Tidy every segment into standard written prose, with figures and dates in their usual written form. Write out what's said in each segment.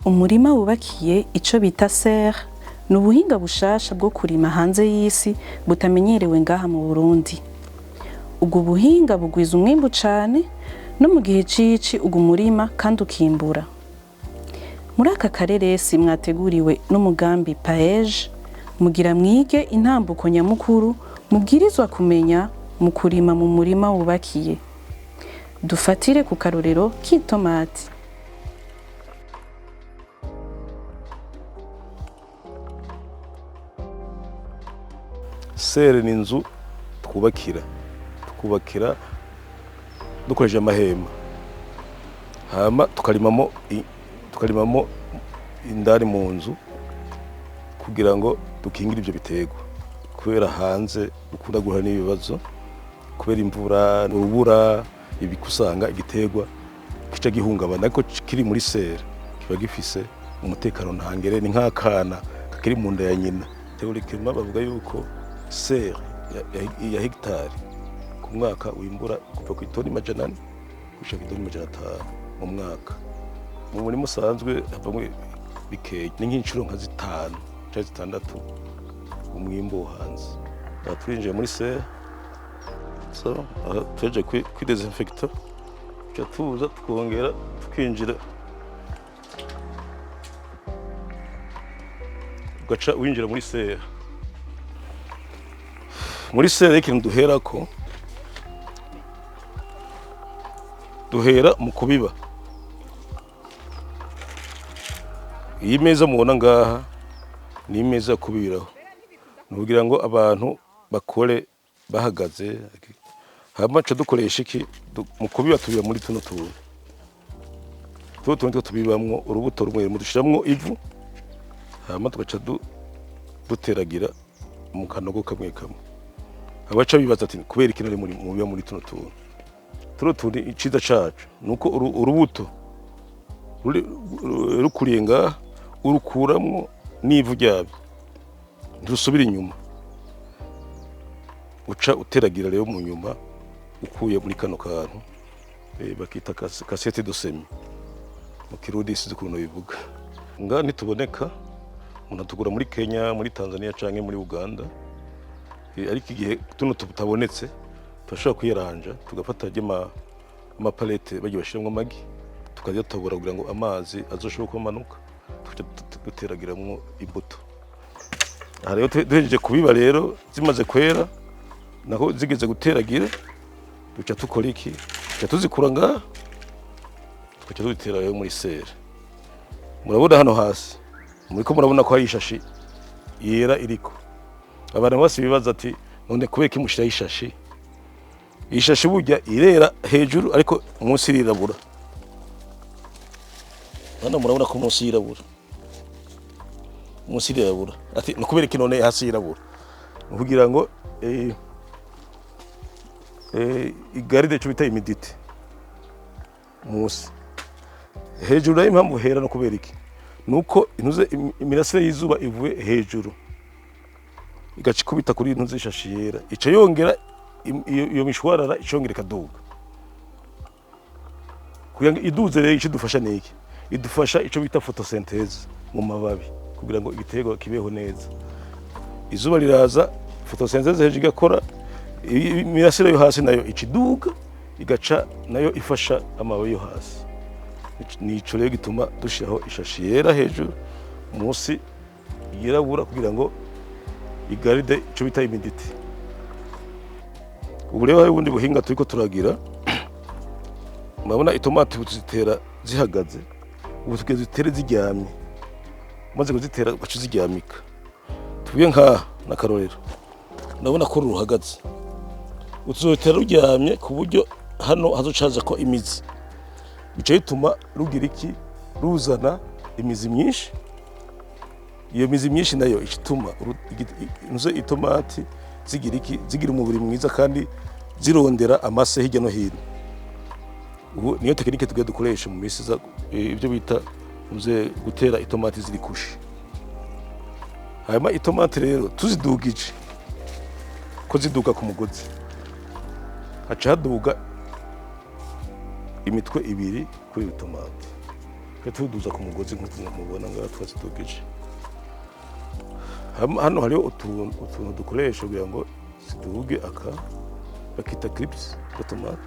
Umurima wubakiye, ico bita serre, ni ubuhinga bushasha bwo kurima hanze y'isi butamenyerewe ngaha mu Burundi. Ubwo buhinga bugwiza umwimbu cane no mu gihe c'ici uguma urima kandi ukimbura. Muri aka kareresi mwateguriwe n'umugambi PAEEJ, mugira mwige intambuko nyamukuru mubwirizwa kumenya mu kurima mu murima wubakiye. Dufatire ku karorero k'itomati. Serre ni inzu twubakira, twubakira dukoresheje amahema, hama tukarimamo indani mu nzu kugira ngo dukingire ivyo biterwa, kubera hanze dukunda guhura n'ibibazo kubera imvura, urubura, ibikusanga igiterwa kica gihungabana, ariko kiri muri serre kiba gifise umutekano ntangere, ni nk'akana kakiri mu nda ya nyina. Théoriquement bavuga yuko serre ya hegitari ku mwaka wimbura kuva ku itoni 400 gushika ku itoni 500 mu mwaka. Mu murima usanzwe havamwo bikeya, ni nk'incuro nka 5 canke 6 umwimbu wo hanze. Aha turinjiye muri serre, so aha tuhejeje kwidesinfecta, tuca tuza tukongera tukinjira, ugaca winjira muri serre. Muri serre ikintu duherako, duhera mu kubiba. Iyi meza mubona ngaha ni imeza yo kubibiraho, ni ukugira ngo abantu bakore bahagaze. Hama duca dukoresha iki mu kubiba? Tubiba muri tuno tuntu, tuno tuntu tubibamwo urubuto rumwe rumwe, dushiramwo ivu, hama tugaca duteragira mu kanogo kamwe kamwe. Abaca bibaza ati kubera iki nari muri mubiba muri tuno tuntu? Tuno tuntu iciza cacu nuko urubuto rukuriye ngaha urukuramwo n'ivu ryabyo, ntirusubira inyuma. Uca uteragira rero mu nyuma ukuye muri kano kantu, bakita cassette de semis mu Kirundi, sinzi ukuntu bivuga. Ngaha ntituboneka, umuntu atugura muri Kenya, muri Tanzania canke muri Uganda. Ariko igihe tuno tutabonetse turashobora kwiyaranja, tugafata amapalete bagiye bashiramwo amagi, tukayatobora kugira ngo amazi azoshobore kumanuka, tugaca duteragiramwo imbuto. Aha rero duhejeje kubiba rero, zimaze kwera naho zigeze guteragira, duca dukora iki? Duca tuzikura ngaha, tugaca tuzitera rero muri serre. Murabona hano hasi muriko murabona ko hari ishashi yera iriko. Abantu bose bibaza ati none kubera iki mushiraho ishashi? Iyi shashi burya irera hejuru, ariko munsi irirabura. Hano murabona ko munsi yirabura, munsi irirabura. Ati ni kubera iki none hasi yirabura? Ni ukugira ngo igaride ico bita humidité munsi. Hejuru nayo impamvu hera no kubera iki? Nuko intuze imirasire y'izuba ivuye hejuru igaca ikubita kuri intuze ishashi yera, ica yongera iyo mishwarara icongera ikaduga. Kugira ngo iduze rero, ico idufasha ni iki? Idufasha ico bita photosynthèse mu mababi, kugira ngo igiterwa kibeho neza. Izuba riraza, photosynthèse hejuru igakora, imirasire yo hasi nayo ica iduga, igaca nayo ifasha amababi yo hasi. Nico rero gituma dushiraho ishashi yera hejuru, munsi yirabura, kugira ngo igaride ico bita humidité. Ubu rero hari ubundi buhinga turiko turagira. Murabona itomati ubu tuzitera zihagaze, ubu tugiye zitere ziryamye. Umaze kuzitera ugaca uziryamika. Tuvuge nkaha n'akarorero, ndabona ko ruhagaze, utuzotera ruryamye ku buryo hano hazoca haza ko imizi, bica bituma rugira iki? Ruzana imizi myinshi. Iyo mizi myinshi nayo ica ituma itomati zigira iki? Zigira umubiri mwiza kandi zirondera amase hirya no hino. Ubu niyo technique tugiye dukoresha mu minsi iza, ibyo bita uze gutera itomati ziri couchées. Hanyuma itomati rero tuzidugije, ko ziduga ku mugozi, haca haduga imitwe ibiri kuri iyo tomati. Tuca tuduza ku mugozi nk'uko mubona ngaha twazidugije. Hano hariho utuntu dukoresha kugira ngo ziduge, aka bakita clips de tomate.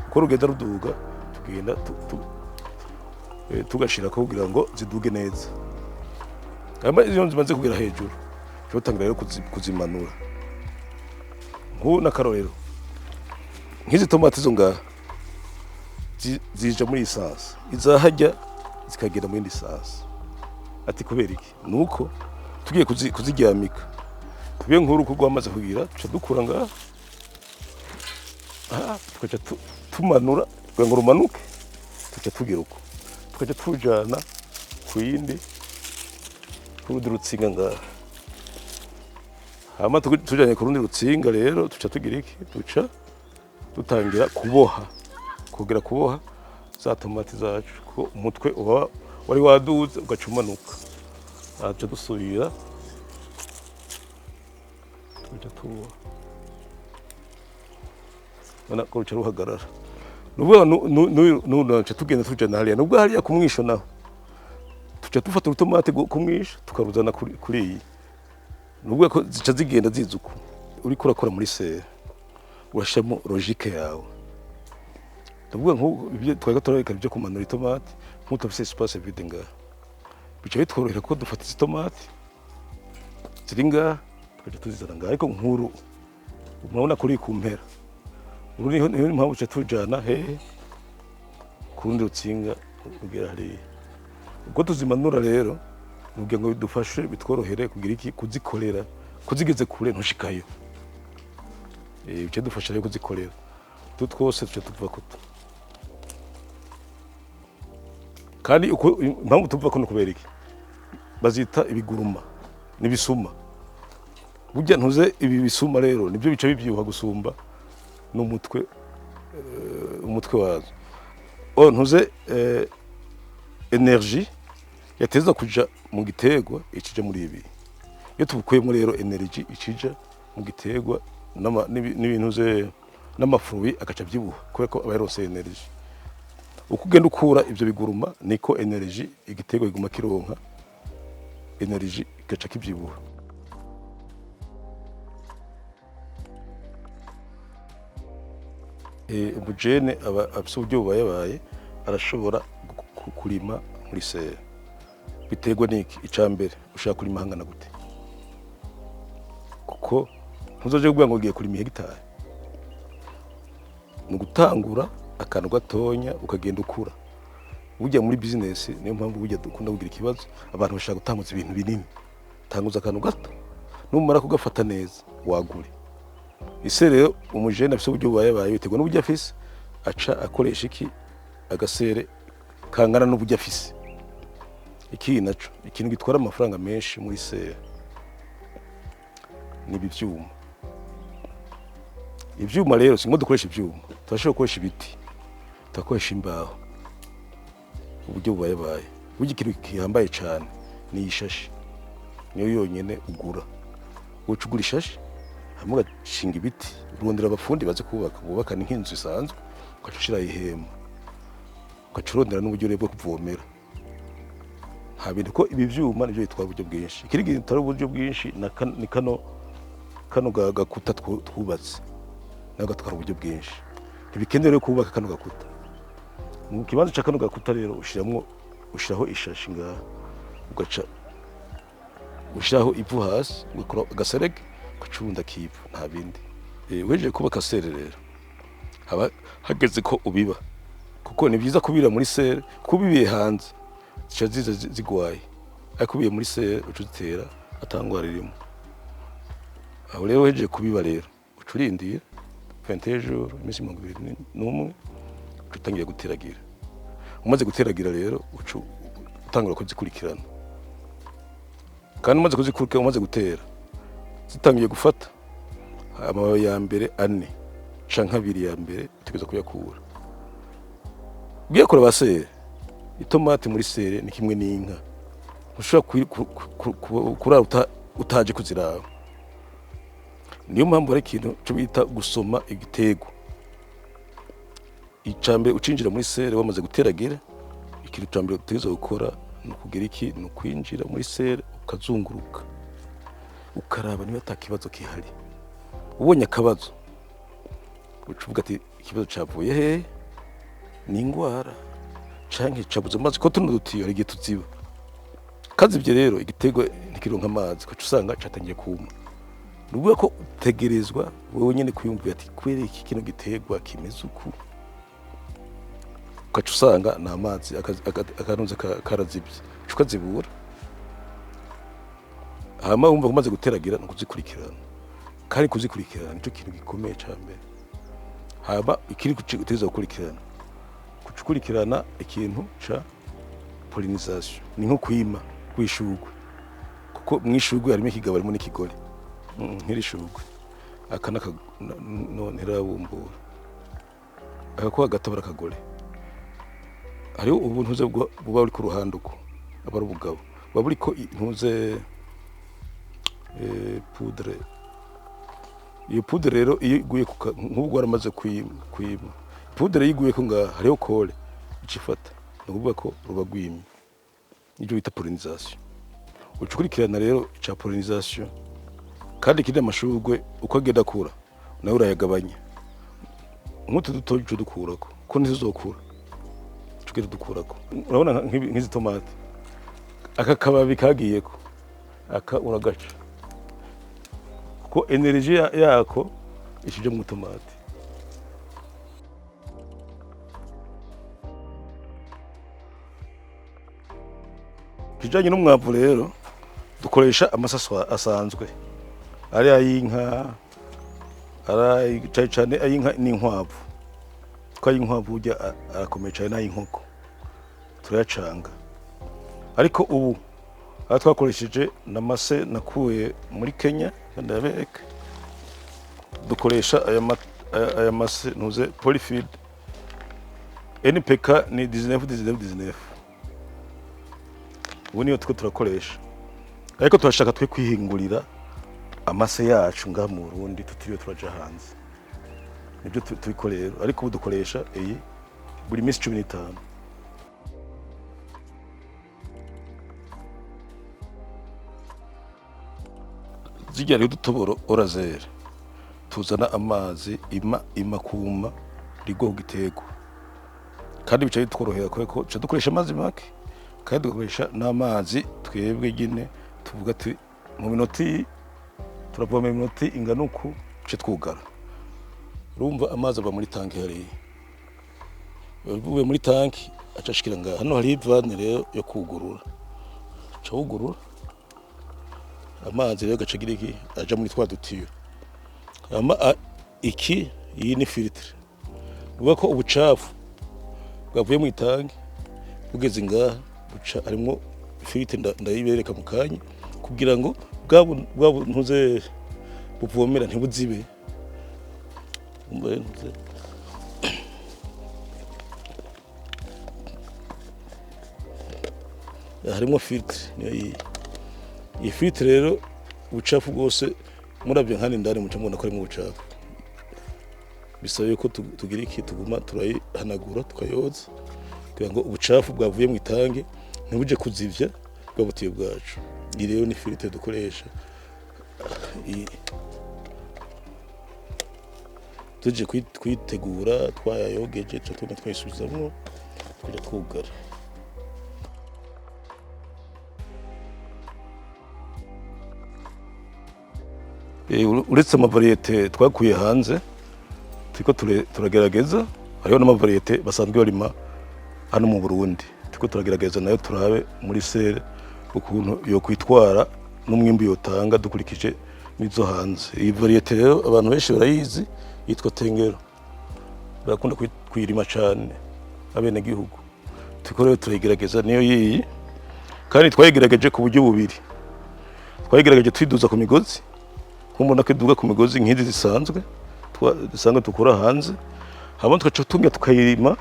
Uko rugenda ruduga, tugenda tugashirako kugira ngo ziduge neza. Hanyuma iyo zimaze kugera hejuru, tuca dutangira rero kuzimanura. Nk'ubu n'akarorero, nk'izi tomati zo ngaha zija muri iyi sens, izahajya zikagenda mu yindi sens. Ati kubera iki? Nuko tugiye kuziryamika, tubiye nk'uru uko rwamaze kugira, tuca dukura ngaha aha, tukaca tumanura kugira ngo rumanuke, tuca tugira uko, tukaca tujana ku yindi, kurundi rutsinga ngaha. Hama tujanye ku rundi rutsinga rero, tuca tugira iki? Duca dutangira kuboha, kugira kuboha za tomati zacu, ko umutwe uba wari waduze ugaca umanuka. Aha duca dusubira tugaca tuboha, ubona ko ruca ruhagarara. Nukuvuga nuca tugenda tujana hariya, nubwo hariya ku mwisho naho tuca dufata urutomati ku mwisho, tukaruzana kuri iyi. Nukuvuga ko zica zigenda ziza uko. Uriko urakora muri serre, urashiramo logique yawe. Ndavuga nk'ubu ibyo twari turareka byo kumanura itomati, nk'ubu turafise espace vide ngaha, bica bitworohera ko dufata izi tomati ziri ngaha, tukaca tuzizana ngaha. Ariko nk'uru murabona ko ruri ku mpera, uru niho impamvu tuca tujana hehe? Ku rundi rutsinga rugera hariya. Ubwo tuzimanura rero ni ukugira ngo bidufashe, bitworohere kugira iki? Kuzikorera, kuzigeze kure ntushikayo. Bica bidufasha rero kuzikorera. Utu twose tuca tuva kutu. Kandi uko impamvu tuva ko ni ukubera iki? Bazita ibiguruma n'ibisuma. Burya ntuze ibi bisuma rero nibyo bica bibyibuha gusumba n'umutwe, umutwe wazo. Oh, ntuze énergie yateza kuja mu giterwa ikija muri ibi. Iyo tubukuyemo rero, énergie ikija mu giterwa n'ibintu ze n'ama fruits agaca abyibuha, kubera ko aba yaronse énergie. Uko ugenda ukura ivyo biguruma, niko énergie igiterwa kiguma kironka énergie, igaca kivyibuha. Umujene aba afise uburyo bubayabaye, arashobora kurima muri serre. Biterwa n'iki? Ica mbere, ushaka kurima hangana gute? Kuko ntuzoje kuvuga ngo ugiye kurima ihegitari. Ni ugutangura akantu gatonya, ukagenda ukura. Burya muri business, niyo mpamvu burya dukunda kugira ikibazo, abantu bashaka gutanguza ibintu binini. Tanguza akantu gato, numara kugafata neza wagure. Ise rero umujene afise uburyo bubayabaye, biterwa n'uburyo afise, aca akoresha iki? Aga serre kangana n'uburyo afise. Ikindi naco, ikintu gitwara amafaranga menshi muri serre ni ibi vyuma. Ivyuma rero, si ngombwa dukoresha ivyuma, turashobora gukoresha ibiti, turakoresha imbaho, uburyo bubayabaye. Burya ikintu gihambaye cane ni iyi shashi, niyo yonyene ugura. Uca ugura ishashi, hanyuma ugashinga ibiti, urondera abafundi bazi kubaka, bubaka ni nk'inzu isanzwe, ugaca ushiraho ihema, ugaca urondera n'uburyo rero bwo kuvomera. Nta bintu ko ibi vyuma nivyo bitwara uburyo bwinshi. Ikindi kintu gitwara uburyo bwinshi ni kano gakuta twubatse, nako gatwara uburyo bwinshi. Ntibikenewe rero kubaka kano gakuta. Mu kibanza ca kano gakuta rero ushiraho ishashi ngaha, ugaca ushiraho ivu hasi, ugakora agaserege, ugaca urundako ivu, nta bindi. Uhejeje kubaka serre rero, haba hageze ko ubiba, kuko ni vyiza kubira muri serre, kuko ubibiye hanze zica ziza zigwaye, ariko ubiye muri serre uca uzitera ata ngwara irimwo. Aho rero uhejeje kubiba rero, uca urindira 21 jours, iminsi 21, uca utangira guteragira. Umaze guteragira rero, uca utangura kuzikurikirana. Kandi umaze kuzikurikirana, umaze gutera, zitangiye gufata amababi ya mbere ane canke abiri ya mbere, utegerezwa kuyakura. Ugiye kuraba serre, itomati muri serre ni kimwe n'inka, ntushobora kurara utaje kuziraba. Niyo mpamvu hari ikintu co bita gusoma igiterwa. Icambere, ucinjira muri serre wamaze guteragira, ikintu Ikintu ca mbere utegerezwa gukora ni ukugira iki? Ni ukwinjira muri serre, ukazunguruka, ukaraba niba ata kibazo gihari. Ubonye akabazo, uca uvuga ati: "Ikibazo cavuye hehe? Ni ingwara canke cabuze amazi?" Ko tuno dutiyo hari igihe tuziba, kazivye rero igiterwa ntikironka amazi, ugaca usanga catangiye kuma. Ni ukuvuga ko utegerezwa wewe nyene kwiyumvira ati: "Kubera iki kino giterwa kimeze uku?" Ugaca usanga ni amazi, akanuze karazivye, uca ukazibura. Hama wumva umaze guteragira, ni ukuzikurikirana, kandi kuzikurikirana nico kintu gikomeye ca mbere. Hama ikiri utegerezwa gukurikirana, kuca ukurikirana ikintu ca pollinisation, ni nko kwima kw'ishurwe, kuko mw'ishurwe harimo ikigabo, harimo n'ikigore. Nk'iri shurwe aka naka no ntirabumbura, aka ko hagati aba ari akagore. Hariho ubuntuze buba buri ku ruhande uko, aba ari ubugabo, buba buriko intuze, poudre. Iyo poudre rero iyo iguye nk'ubwo waramaze kwima, poudre iyo iguye ko ngaha hariho colle ica ifata, ni ukuvuga ko ruba rwimye. Nibyo bita pollinisation. Uca ukurikirana rero ica pollinisation. Kandi ikindi, amashurwe uko agenda akura nawe urayagabanya. Nk'utu dutoya uca udukurako, ko ntizizokura, uca ugenda udukurako. Urabona nk'izi tomate, aka kababi kagiyeko aka uragaca, kuko énergie yako ishije mu tomate. Ikijanye n'umwavu rero, dukoresha amasaso asanzwe, ari ay'inka, ari cane cane ay'inka n'inkwavu, kuko ay'inkwavu burya arakomeye cane n'ay'inkoko, turayacanga. Ariko ubu aho twakoresheje n'amase nakuye muri Kenya, ndabereka. Dukoresha aya mase ntuze polyfeed NPK, ni 19 19 19. Ubu niyo turiko turakoresha, ariko turashaka twe kwihingurira amase yacu ngaha mu Burundi, tutiriwe turaja hanze. Nibyo turiko rero. Ariko ubu dukoresha iyi buri minsi 15. Zirya rero udutoboro orazere tuzana amazi ima kuma rigwa ku giterwa, kandi bica bitworohera kubera ko duca dukoresha amazi make, kandi dukoresha n'amazi twebwe nyine. Tuvuga ati mu minota iyi turavoma, iminota ingana uku duce twugara. Urumva amazi ava muri tanki hariya, avuye muri tanki aca ashikira ngaha. Hano hari vanne rero yo kugurura, aca wugurura, amazi rero agaca agira iki? Aja muri twa dutiyo. Hama iki, iyi ni filtre, uvuga ko ubucafu bwavuye mu itangi bugeze ngaha buca harimwo filtre. Ndayibereka mu kanya, kugira ngo bwa ntuze buvomera ntibuzibe. Umva rero, ntuze harimwo filtre, niyo iyi. Iyi filtre rero, ubucafu bwose muravye nkani indani muca mubona ko harimwo ubucafu. Bisaba yuko tugira iki? Tuguma turayihanagura, tukayoza, kugira ngo ubucafu bwavuye mu itangi ntibuje kuzivya bwa butiyo bwacu. Iyi rero ni filtre dukoresha. Iyi tuje kuyitegura, twayayogeje, tuca tuguma twayisubizamwo, tukaja twugara. Uretse ama variétés twakuye hanze turiko turagerageza, hariho n'ama variétés basanzwe barima hano mu Burundi turiko turagerageza nayo, turabe muri serre ukuntu yokwitwara n'umwimbu yotanga dukurikije n'izo hanze. Iyi variété rero abantu benshi barayizi, yitwa Tengero, barakunda kuyirima cane abenegihugu. Turiko rero turayigerageza, niyo yiyi. Kandi twayigerageje ku buryo bubiri: twayigerageje tuyiduza ku migozi, nk'umuntu ko iduga ku migozi nk'izi zisanzwe dusanzwe dukura hanze, hama tugaca tunga tukayirima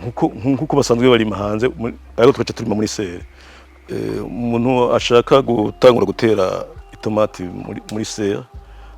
nkuko basanzwe barima hanze, ariko tugaca turima muri serre. Umuntu ashaka gutangura gutera itomati muri serre,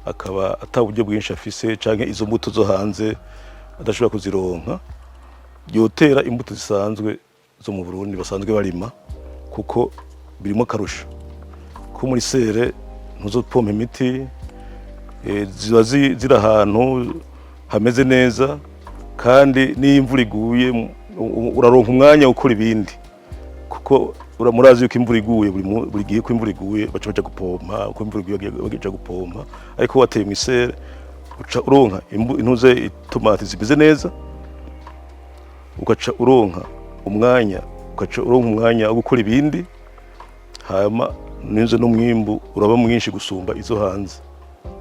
akaba ata buryo bwinshi afise, canke izo mbuto zo hanze adashobora kuzironka, yotera imbuto zisanzwe. zo mu Burundi basanzwe barima, kuko birimo akarusho ko muri serre ntuzopompa imiti, ziba ziri ahantu hameze neza, kandi n'iyo imvura iguye uraronka umwanya wo gukora ibindi, kuko murazi yuko imvura iguye buri gihe, ko imvura iguye baca baja gupompa, uko imvura iguye baja gupompa. Ariko wateye mw'i serre uca uronka intuze itomati zimeze neza, ugaca uronka umwanya wo gukora ibindi, hama ninze n'umwimbu uraba mwinshi gusumba izo hanze.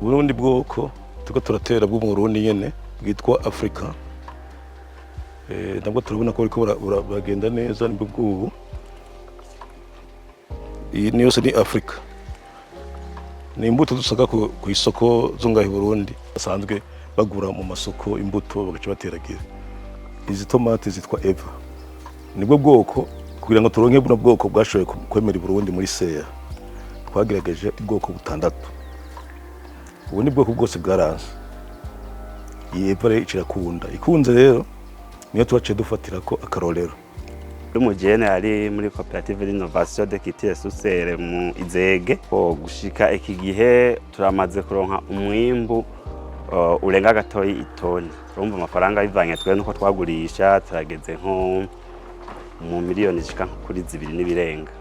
Uburundi bwoko turiko turatera bwo mu Burundi nyene bwitwa Africa, nabwo turabona ko buriko buragenda neza. Nibwo bw'ubu, iyi ni yose ni Africa, ni imbuto dusanga ku isoko zo ngaho i Burundi, basanzwe bagura mu masoko imbuto bagaca bateragira. Izi tomate zitwa Eva, nibwo bwoko. Kugira ngo turonke buno bwoko bwashoboye kwemera i Burundi muri serre, twagerageje ubwoko butandatu. Ubu ni bwoko bwose bwaranze. Iyi Eva rero irakunda, ikunze rero niyo tubaciye dufatira ko akarorero. Umujene ari muri coopérative d'innovation de culture sous serre mu Izege. Ko gushika iki gihe turamaze kuronka umwimbu urenga gatoyi itoni. Urumva amafaranga bivanye twe nuko twagurisha, turageze nko mu miliyoni zishika nko kuri 2 n'ibirenga.